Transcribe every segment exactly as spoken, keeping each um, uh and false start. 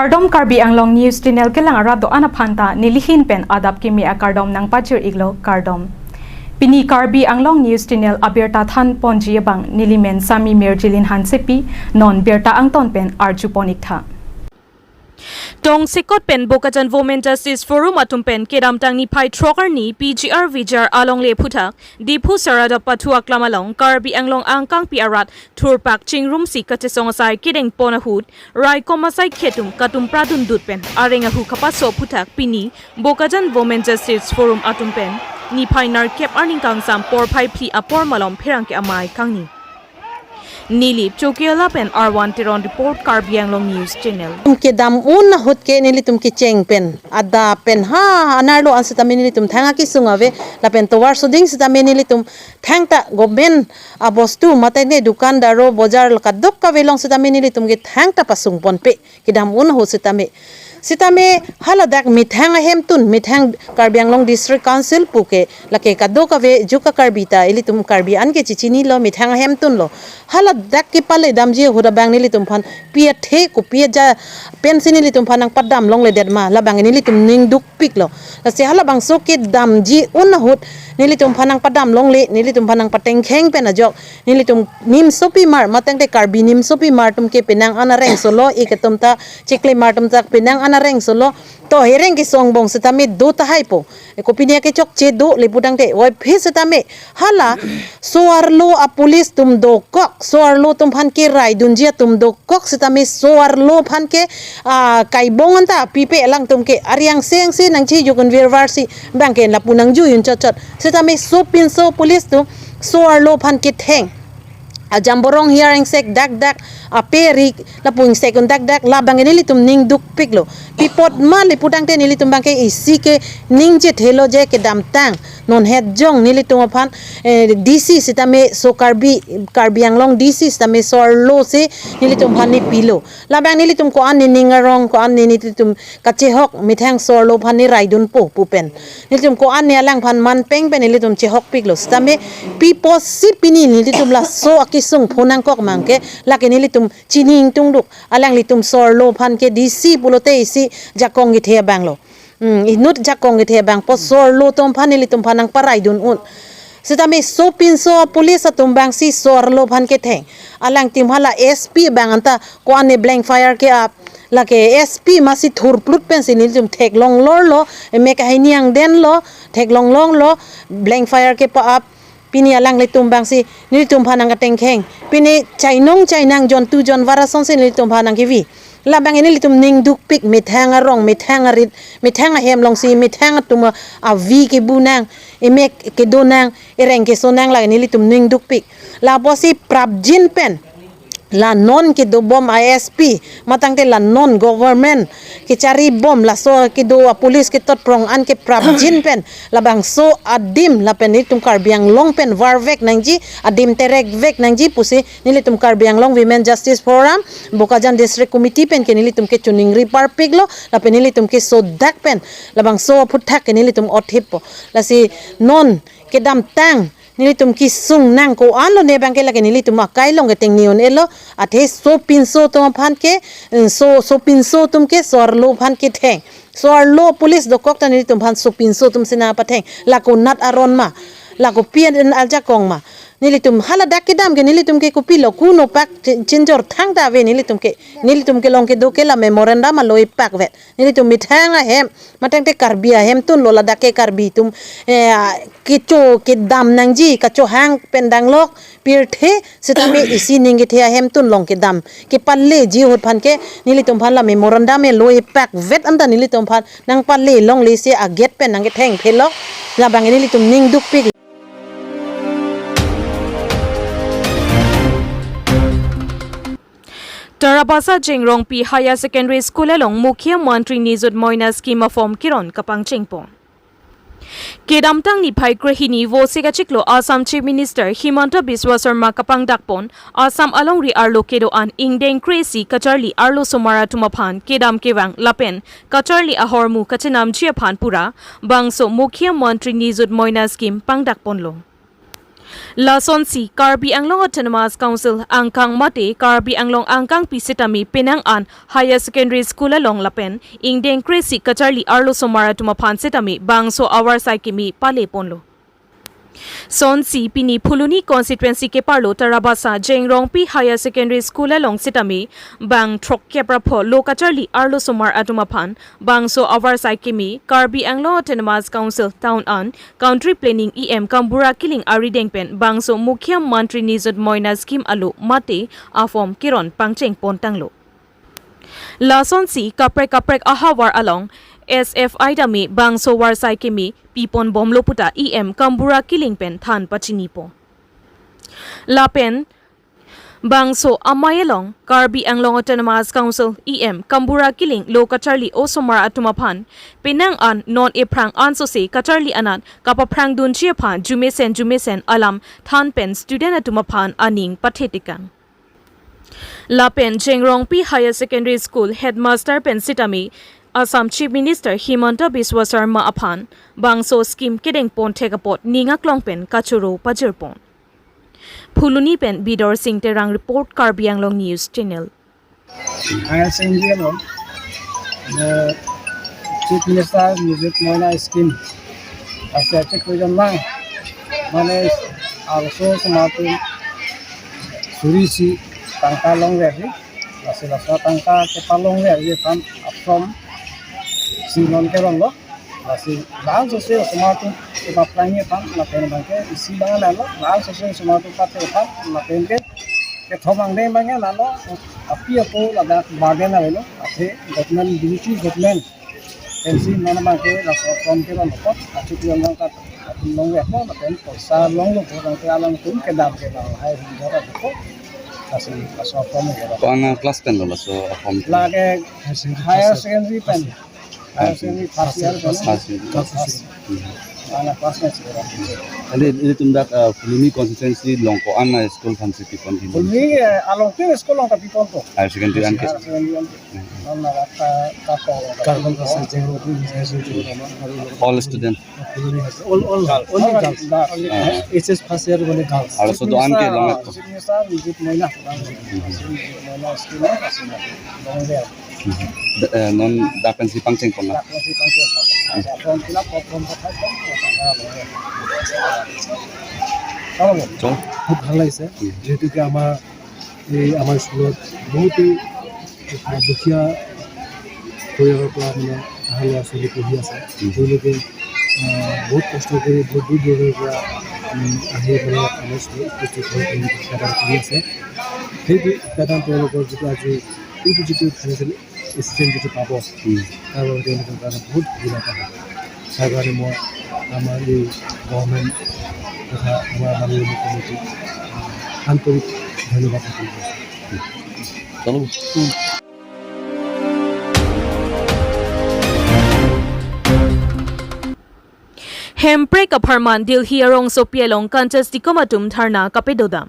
Kardom, Karbi Anglong News Channel kelang arat do-an aphan ta nelihin pen adap kimi akardom nangpajir-iklo, kardom. Pini Karbi Anglong News Channel abirta thanponji abang nelimen Sami Mirjilin Hansepi, non birta angton pen arjupon-iktha. Tongsekot pen Bokajan Women Justice Forum atum pen kedamtang niphai throk arni P G R V G R alongle aphuthak Diphu Saradap pathu aklam along Karbi Anglong angkangpi arat thurpak chingrumsi kachesong asai kedengpon ahut raikom asai khetum katumpradundut pen areng ahu kapaso aphuthak pini Bokajan Women Justice Forum atum pen niphai nerkep arni kangsam porphai phli apor malom pherangke amei kangni. Neli Chokiola pen Arwan Teron report, Karbi Anglong News Channel. Kedam un ahut ke nelitum kecheng pen, adap pen, ha, anerlo an setame nelitum thang akesung ave, lapen tovar soding setame nelitum thangta government abostu mate ne dukandar o bojar kadokave along setame nelitum ke thangta pasungponpe. Kedam un ahut setame. Setame haladak methang ahemtun, methang Karbi Anglong District Council pu ke, lake kadokave juk a-Karbi ta ilitum Karbi an ke chichinilo, methang ahemtunlo. Haladak kepale damji ahut abang nelitum aphan pi athe kopi aja pensi nelitum aphan nangpadam longledet ma, labang nelitum ning dukpiklo. Lasi halabangso kedamji un ahut nelitum aphan nangpadam longle, nelitum aphan nangpatengkheng pen ajok nelitum nimsopimar, matangte Karbi nimsopimar atum ke penang an areng solo, ik atum ta chiklemar atum ta penang an areng solo. To hereng kesong bong setame do tahai po. E, kopine kechokche do le putangte, wai phe setame hala so-arlo a-police atum dokok, so-arlo atum aphan keraidunji atum dokok setame so-arlo aphan ke, ah, kaibong anta pipe alangtum ke ariang seng se nangchejok un virvar si bang ke lapu nangjui un chotchot. Setame sopinso police atum so-arlo aphan ketheng. Ajamborong hiar ingsek dakdak, ape rik lapu ingsek un dakdak, labang nelitum ning dukpiklo. Pi apot ma le putangte nelitum bang ke isi ke ningje thelo je kedamtang non het jong nelitum aphan, eh, D C setame so Karbi, Karbi Anglong D C setame so-arlo si nelitum aphan nepilo. Labang nelitum ko-an nening arong, ko-an ne nelitum kachehok methang so-arlo aphan neraidunpo pu pen. Nelitum ko-an ne alangphan manpeng pen nelitum chehokpiklo. Setame pi apotsi pini nelitum laso akesung phonangkok mang ke, lake nelitum chini ingtungduk. Alanglitum so-arlo aphan ke D C pulote isi jakong kethe abanglo. Hmm, inut jakong kethe abang po so-arlo atum aphan nelitum aphan nangparaidun un. Setame sopinso police atum bangsi so-arlo aphan ketheng. Alangtum hala S P abang anta ko-an ne blank fire ke-ap. Lake S P masi thurplut pensi nelitum theklong lorlo, emek ahai niang denlo, theklong longlo, blank fire kepa-ap. Pini alanglitum bangsi nelitum aphan nangkatengkheng. Pini chainong chainang jontu jonvar asonsi nelitum aphan nangkevi. Labang nelitum ning dukpik, methang arong, methang arit, methang ahem alongsi, methang atum avi kebu nang, emek kedo nang, ereng keso nang, lake nelitum ning dukpik. Lapusi prapjin pen la non kedobom a-S P, matangte la non government kecharibom, laso kedo a-police ketot prong an ke prapjin pen labangso adim lapen nelitum Karbi Anglong pen varvek nangji, adim terekvek nangji pusi nelitum Karbi Anglong Women Justice Forum, Bokajan District Committee pen ke nelitum ke choningri parpiklo, lapen nelitum ke sodak pen labangso aphuthak ke nelitum othippo. Lasi non kedamtang nelitum kesung nang ko-anlo ne bang ke, lake nelitum akai along ketengni un-elo, athe sopinso atum aphan ke, eh, so, sopinso atum ke so-arlo aphan ketheng. So-arlo police dokok ta nelitum aphan sopinso atum si nangpatheng. Lako nat aron ma, lako pi an ajakong ma. Nelitum haladak kedam ke nelitum ke kopilo, kuno pak chin-, chinjor thangta ave nelitum ke. Nelitum kelong kedo ke la memorandum alo ipakvet. Nelitum methang ahem, matangte Karbi ahemtunlo, ladak ke Karbi atum, eh, kecho kedam nangji, kachohang pen danglok, pirthe, setame isi ning kethe ahemtun along kedam. Kepaleji ahut aphan ke, nelitum aphan la memorandum alo ipakvet anta nelitum aphan nangpale longle si a-gate pen nangketheng phelok, labang nelitum ning dukpik. Tarabasa Jengrongpi Higher Secondary School along Mukhyamantri Nijut Moina Scheme a-form kiron kapangchengpon. Kedamtang niphai krehini Vosik achiklo Assam Chief Minister Himanta Biswa Sarma kapangdakpon Assam alongri arlo kedo-an ingdeng kre-isi kacharli arlosomar atum aphan kedam kevang lapen kacharli ahormu kachenamji aphan pura bangso Mukhyamantri Nijut Moina Scheme pangdakponlo. Lasonsi Karbi Anglong Autonomous Council angkang mate Karbi Anglong angkangpi sitame penang an higher secondary school along lapen ingdeng kre-isi kacharli arlosomar atum aphan sitame bangso avarsai kimi pale ponlo. Sonsi pini Phuloni constituency keparlo Tarabasa Jengrongpi Higher Secondary School along sitame bang throkkep ra pho lo kacharli arlosomar atum aphan bangso avarsai kimi Karbi Anglong Autonomous Council Town and Country Planning E M Kambura Killing arideng pen bangso Mukhyamantri Nijut Moina Scheme alo mate a-form keron pangcheng pontanglo. Lasonsi kaprek kaprek ahavar along S F I tame bangso varsai kimi pipon bomlo puta E M Kambura Killing pen than pachinipo. Lapen bangso amei along Karbi Anglong Autonomous Council E M Kambura Killing lo kacharli osomar atum aphan penang an non ephrang ansose kacharli anat kapaphrangdunji aphan jumesen jumesen alam than pen student atum aphan aning pathetekang. Lapen Jengrongpi Higher Secondary School headmaster pen sitame Assam Chief Minister Himanta Biswa Sarma aphan bangso scheme kedeng ponthek apot ning aklong pen kachoro pajirpon. Phuloni pen Bidor Sing Terang report, Karbi Anglong News Channel. Higher secondary along, eh, Chief Minister Nijut Moina Scheme, ase achik koijon lang, mane arlosomar atum suri isi tangka longverji, lasi laso atangka kepalongverji aphan a-form si non keronglo. Lasi la-an sose osomar atum kepaphrangji aphan lapen abangke isi abang lalo, la-an sose osomar atum pate aphan lapen ke kethom angdeng abangke lalo, api apo ladak burden avelo, athe government, B J P government pensi non abangke laso a-form keronglo apot, achik koijon lang kat atum longverpo, lapen poisa longlo apot abangke alangtum kedam ke lahai hum jora apot, lasi laso a-form kerong. Ko-an a-class pen lo laso a-form? Lake higher secondary pen. Higher secondary first year pen. First year. First. Hmm. Ana class pen si kerong. Ante ilitum dak, ah, Phuloni constituency along ko-an a-school aphansi pipon? Phuloni, eh, along tin school along ta piponpo. Higher secondary an ke? Higher secondary an ke. Hmm. Non na ka, ka ko. Ka ko ka sa jeng ro pun sa jeng ro na. All student? Phuloni has all, all, only girls. Girls. Ah. H S first year only girls. Arloso do-an ke long-et? Chief Minister Nijut Moina. Hmm. Nijut Moina scheme na, longver. Da-, eh, non dak pensi pangcheng pon na? Dak pensi pangcheng pon na. Form fill up, form pathai pon, form fill up. Chong. খুব ভাল লাগিছে, হুম। যিহেতুকে আমাৰ এই, আমাৰ স্কুলত বহুতেই দুখীয়া পৰিয়ালৰ পৰা মানে অহা ল'ৰা ছোৱালী পঢ়ি আছে। হুম। তেওঁলোকে, আহ, বহুত কষ্ট কৰি বহুত দূৰ দূৰণিৰ পৰা, উম, আহি মানে আমাৰ স্কুলত উপস্থিত হৈ তেওঁলোকে শিক্ষাদান কৰি আছে। সেইটো শিক্ষাদান তেওঁলোকৰ যিটো আজি এইটো যিটো ফাইনেন্সিয়েল এচিষ্টেণ্ট যিটো পাব, উম। তাৰ বাবে তেওঁলোকৰ কাৰণে বহুত সুবিধা এটা হ'ব। তাৰ কাৰণে মই আমাৰ এই গভৰ্ণমেণ্ট তথা আমাৰ মাননীয় মুখ্যমন্ত্ৰীক, আহ, আন্তৰিক ধন্যবাদ জ্ঞাপন কৰিছোঁ। চলো। Hemprek apharman Delhi arongsopi along Kanchas Tikom atum dharna kapadodam.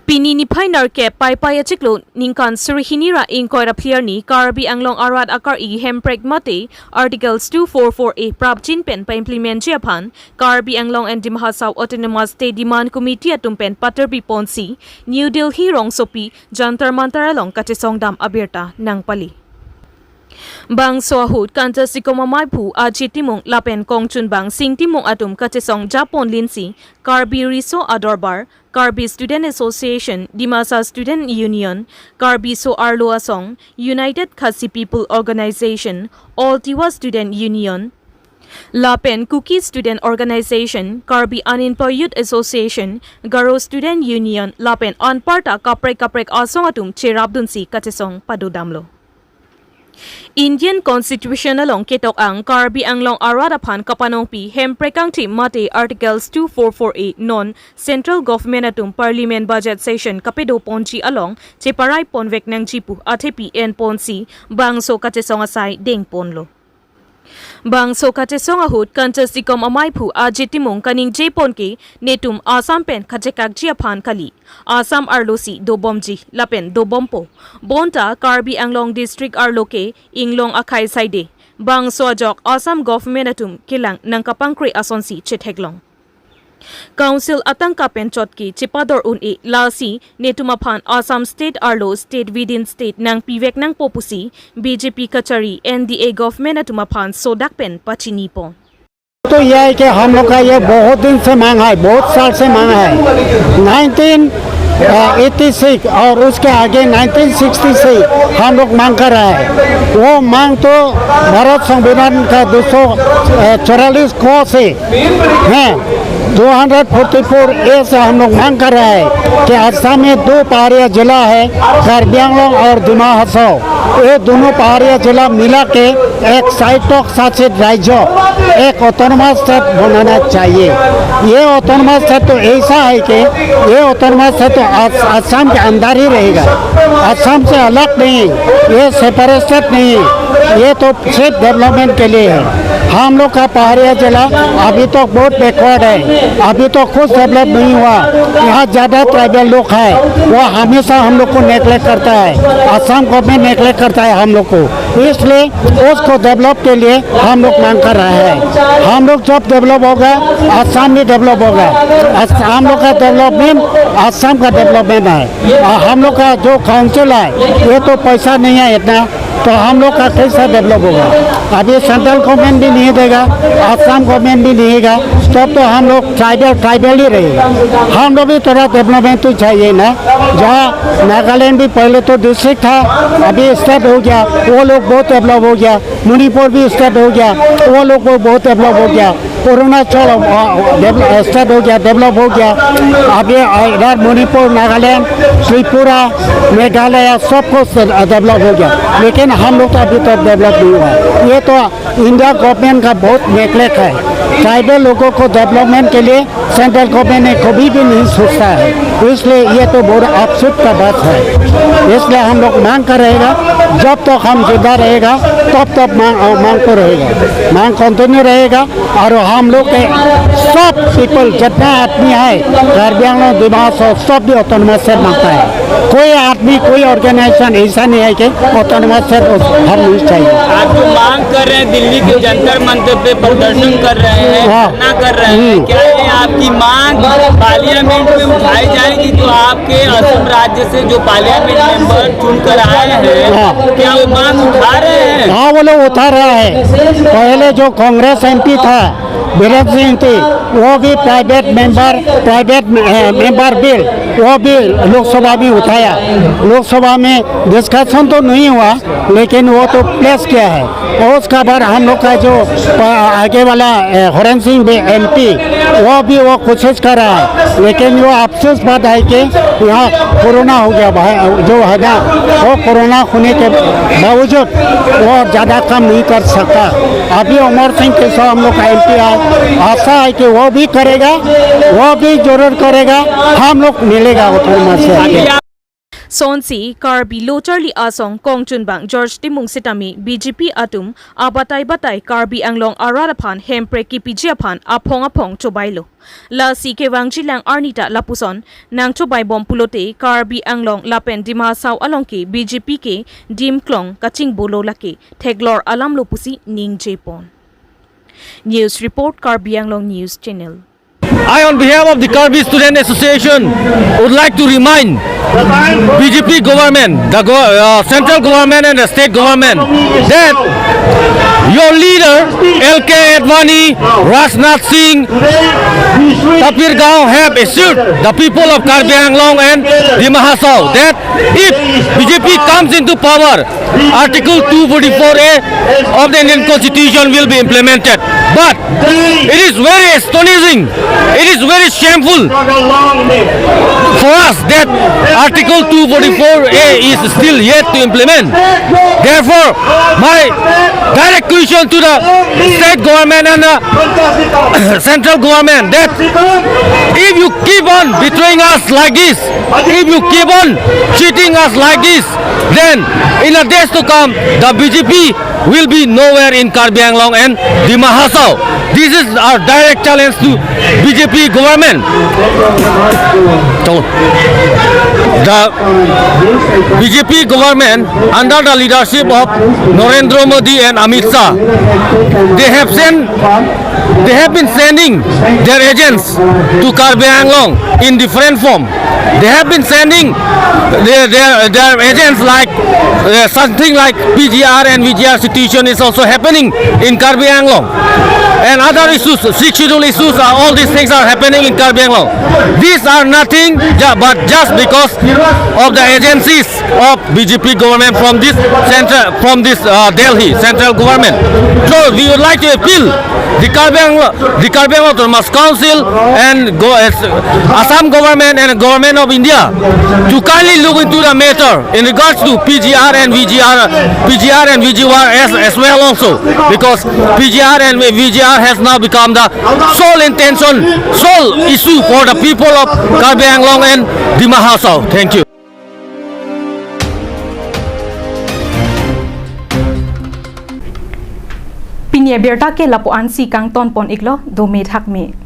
Pini niphai nerkep Paipai achiklo ningkan suri hini ra ingkoi ra phli arni Karbi Anglong arat akar-i Hemprek mate Articles two four four A prapjin pen pa-implement ji aphan Karbi Anglong and Dima Hasao Autonomous State Demand Committee atum pen paterbi ponsi New Delhi rongsopi Jantar Mantar along kachesongdam abirta nangpali. Bangso ahut Kanchas Tikom amaiphu Ajit Timung lapen kongchunbang Sing Timung atum kachesong japon linsi Karbi Riso Adorbar, Karbi Student Association, Dimasa Student Union, Karbi So-arlo Asong, United Khasi People Organization, All Tiwa Student Union, lapen Kuki Student Organization, Karbi Unemployed Youth Association, Garo Student Union, lapen anparta kaprek kaprek asong atum cherapdunsi kachesong padodamlo. Indian Constitution along ketok-ang Karbi Anglong arat aphan kapanongpi Hemprek kangthim mate Articles two four four A non Central Government atum Parliament Budget Session kapedoponji along cheparai ponvek nangji pu athepi enponsi bangso kachesong asai dengponlo. Bangso kachesong ahut Kanchas Tikom amaiphu Ajit Timung kaningjepon ke netum Assam pen kachekakji aphan kali. Assam arlosi dobomji lapen dobompo. Bonta Karbi Anglong District arlo ke inglong akhei saide. Bangso ajok Assam Government atum kelang nangkapangkre asonsi chetheklong. Council atangka pen chot ke chepador un-e, lasi netum aphan Assam State arlo state within state nangpivek nangpo pusi B J P kachari N D A government atum aphan sodak pen pachinipo. तो यह है कि हम लोग का ये बहुत दिन से मांग है, बहुत साल से मांग है। नाइनटीन एटी सिक्स और उसके आगे नाइनटीन सिक्सटी से हम लोग मांग कर रहे हैं। वो मांग तो भारत संविधान का दो सौ चौवालीस को से हैं, टू हंड्रेड फोर्टी फोर ए से हम लोग मांग कर रहे हैं कि असम में दो पहाड़िया जिला है, कार्बी आंगलोंग और दिमा हासाओ। ये दोनों पहाड़िया जिला मिला के एक स्वायत्तशासित राज्य, एक ऑटोनोमस स्टेट बनाना चाहिए। ये ऑटोनोमस स्टेट तो ऐसा है कि ये ऑटोनोमस स्टेट तो आस-, असम के अंदर ही रहेगा, असम से अलग नहीं, ये सेपरेट स्टेट नहीं, ये तो सिर्फ डेवलपमेंट के लिए है। हम लोग का पहाड़िया जिला अभी तक बहुत बैकवर्ड है, अभी तो कुछ डेवलप नहीं हुआ। यहाँ ज्यादा ट्राइबल लोग है, वो हमेशा हम लोग को नेगलेक्ट करता है, असम गवर्नमेंट नेगलेक्ट करता है हम लोग को, इसलिए उसको डेवलप के लिए हम लोग मांग कर रहे हैं। हम लोग जब डेवलप होगा, असम भी डेवलप होगा। अस-, हम लोग का डेवलपमेंट असम का डेवलपमेंट है। और हम लोग का जो काउंसिल है, ये तो पैसा नहीं है इतना, तो हम लोग का कैसा डेवलप होगा? अभी सेंट्रल गवर्नमेंट भी नहीं देगा, असम गवर्नमेंट भी नहीं देगा, तब तो हम लोग ट्राइबल, ट्राइबल ही रहेगा। हम लोग भी थोड़ा डेवलपमेंट तो चाहिए ना। जहाँ नागालैंड भी पहले तो डिस्ट्रिक्ट था, अभी स्टेट हो गया, वो लोग बहुत डेवलप हो गया, मणिपुर भी स्टेट हो गया, वो लोग को बहुत डेवलप हो गया, अरुणाचल, अ, डेवल-, स्टेट हो गया, डेवलप हो गया, अभी, अ, इधर मणिपुर, नागालैंड, त्रिपुरा, मेघालय, सबको से, अ, डेवलप हो गया, लेकिन हम लोग तो अभी तक डेवलप नहीं हुआ है। ये तो इंडिया गवर्नमेंट का बहुत नेगलेक्ट है। ट्राइबल लोगों को डेवलपमेंट के लिए सेंट्रल गवर्नमेंट ने कभी भी नहीं सोचता है, इसलिए ये तो बहुत अफसोस का बात है। इसलिए हम लोग मांग कर रहेगा, जब तक हम जिंदा रहेगा, तब तक मांग, मांग तो रहेगा, मांग कंटिन्यू रहेगा। और हम लोग के सब पीपल, जितना आदमी है, कार्बी आंगलोंग, दिमा हासाओ, सब भी ऑटोनोमस स्टेट मांगता है। कोई आदमी, कोई ऑर्गेनाइजेशन ऐसा नहीं है कि ऑटोनोमस स्टेट हम नहीं चाहिए। आप जो मांग कर रहे हैं, दिल्ली के जंतर मंतर पे प्रदर्शन कर रहे हैं, हाँ। धरना कर रहे हैं, हम्म। क्या ये आपकी मांग पार्लियामेंट में उठाई जाएगी? जो आपके असम राज्य से जो पार्लियामेंट मेंबर चुनकर आए हैं, हाँ। क्या वो मांग उठा रहे हैं? हाँ, वो लोग उठा रहा है। पहले जो कांग्रेस एमपी था, बीरेंद्र सिंह इंटी, वो भी प्राइवेट मेंबर, प्राइवेट, अ, मेंबर बिल, वो भी लोकसभा में उठाया। लोकसभा में डिस्कशन तो नहीं हुआ, लेकिन वो तो प्लेस किया है। और उसका बाद हम लोग का जो, अ, आगे वाला, अ, हरेंद्र सिंह भी एमपी, वो भी वो कोशिश कर रहा है, लेकिन वो अफसोस बात है कि यहाँ कोरोना हो गया भाई, जो है ना, वो कोरोना होने के बावजूद वो ज्यादा काम नहीं कर सकता। अभी अमर सिंह टिस्सो हम लोग का एमपी है, आशा है कि वो भी करेगा, वो भी जरूर करेगा, हम लोग मिलेगा उधर से। Sonsi Karbi Lo Charli Asong kongchunbang George Timung sitame B J P atum abatai batai Karbi Anglong arat aphan hemprek kepiji aphan aphong aphong chobailo. Lasi kevangjilang arni ta lapuson nangchobaibom pulote Karbi Anglong lapen Dima Hasao along ke B J P ke dim klong kachingbolo, lake theklor alamlo pusi ningjepon. News report, Karbi Anglong News Channel. I, on behalf of the Karbi Student Association, would like to remind B J P government, the go-, uh, central government and the state government, that your leader, L K Advani, Rajnath Singh, Tapir Gao have assured the people of Karbi Anglong and Dima Hasao that if B J P comes into power, Article two forty-four A of the Indian Constitution will be implemented. But it is very astonishing, it is very shameful for us that Article two forty-four A is still yet to implement. Therefore, my direct question to the state government and the central government that if you keep on betraying us like this, if you keep on cheating us like this, then in the days to come, the B J P will be nowhere in Karbi Anglong and Dima Hasao. This is our direct challenge to B J P government. So, the B J P government under the leadership of Narendra Modi and Amit Shah They have sent, they have been sending their agents to Karbi Anglong in different form. They have been sending their, their, their agents like, uh, something like P G R and V G R situation is also happening in Karbi Anglong. And other issues, Sixth Schedule issues, are, all these things are happening in Karbi Anglong. These are nothing ju- but just because of the agencies of B J P government from this central, from this, uh, Delhi central government. So we would like to appeal the Karbi Anglong, the Karbi Anglong Autonomous Council and go, as Assam government and government of India to kindly look into the matter in regards to P G R and V G R, P G R and V G R as, as well also, because P G R and V G R has now become the sole intention, sole issue for the people of Karbi Anglong and Dima Hasao. Thank you. Pini abirta ke lapu-ansi kangton pon iklo, dome thakme.